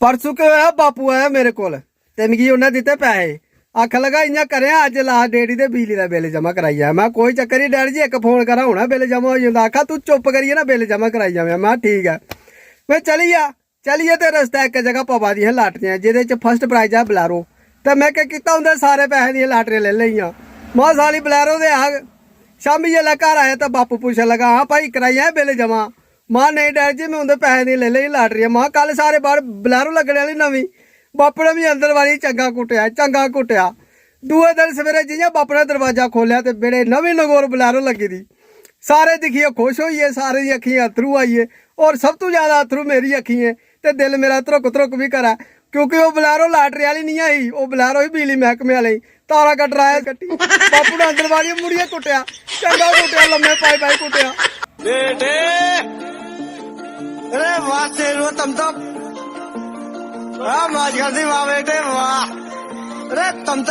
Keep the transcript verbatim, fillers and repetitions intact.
परसों केह् होआ, बापू आया मेरे कोल ते मिगी उन्नै दित्ते पैसे। आखन लगा, "इ'यां करेआं, अज्ज लास्ट डेट ही ते बिजली दा बिल जमा कराई आ।" में, "कोई चक्कर निं डैडी जी, इक फोन करा, हुनै बिल जमा होई जंदा।" आखा, "तूं चुप्प करियै ना बिल जमा कराई जावेआं।" में, "ठीक ऐ।" में चली गेआ। चलियै ते रस्तै इक जगह पवा दियां लाटरियां, जेह्दे च फर्स्ट प्राइज ऐ बलैरो। ते में केह् कीता, उं'दे सारे पैसे दियां लाटरियां लेई लेइयां। में, "साली बलैरो दे आग।" शामीं जिसलै घर आया ते बापू पुच्छन लगा, "हां भाई, कराई आए बिल जमा?" में, "नेईं डैडी जी, में उं'दे पैसे दियां लेई लेई लाटरियां।" में, "कल सारे बाह्र बलैरो लग्गने आह्ली नमीं।" बापू ने मिगी अंदर बाड़ी चंगा कुट्टेआ, चंगा कुट्टेआ। दूए दिन सवेरे जि'यां बापू ने दरवाजा खोह्लेआ ते बेह्ड़े नमीं नगोर बलैरो लग्गी दी। सारे दिक्खियै खुश होई गे, सारें दी अक्खियें अत्थरू आई गे, और सब तू ज्यादा अत्थरू मेरी अक्खियें, ते दिल मेरा धरुक धरुक बी करै, क्योंकि ओह् बलैरो लाटरी आह्ली निं ही, ओह् बलैरो ही बिजली मैह्कमे आह्ले दी। तारा कटराया कट्टी, बापू ने अंदर बाड़ियै मुड़ियै कुट्टेआ, चंगा कुट्टेआ, लम्मे पाई पाई कुट्टेआ। बेटे, अरे वाह शेरू, तुम तो, वाह, मौज कर दी, वाह बेटे, वाह। अरे तुम तो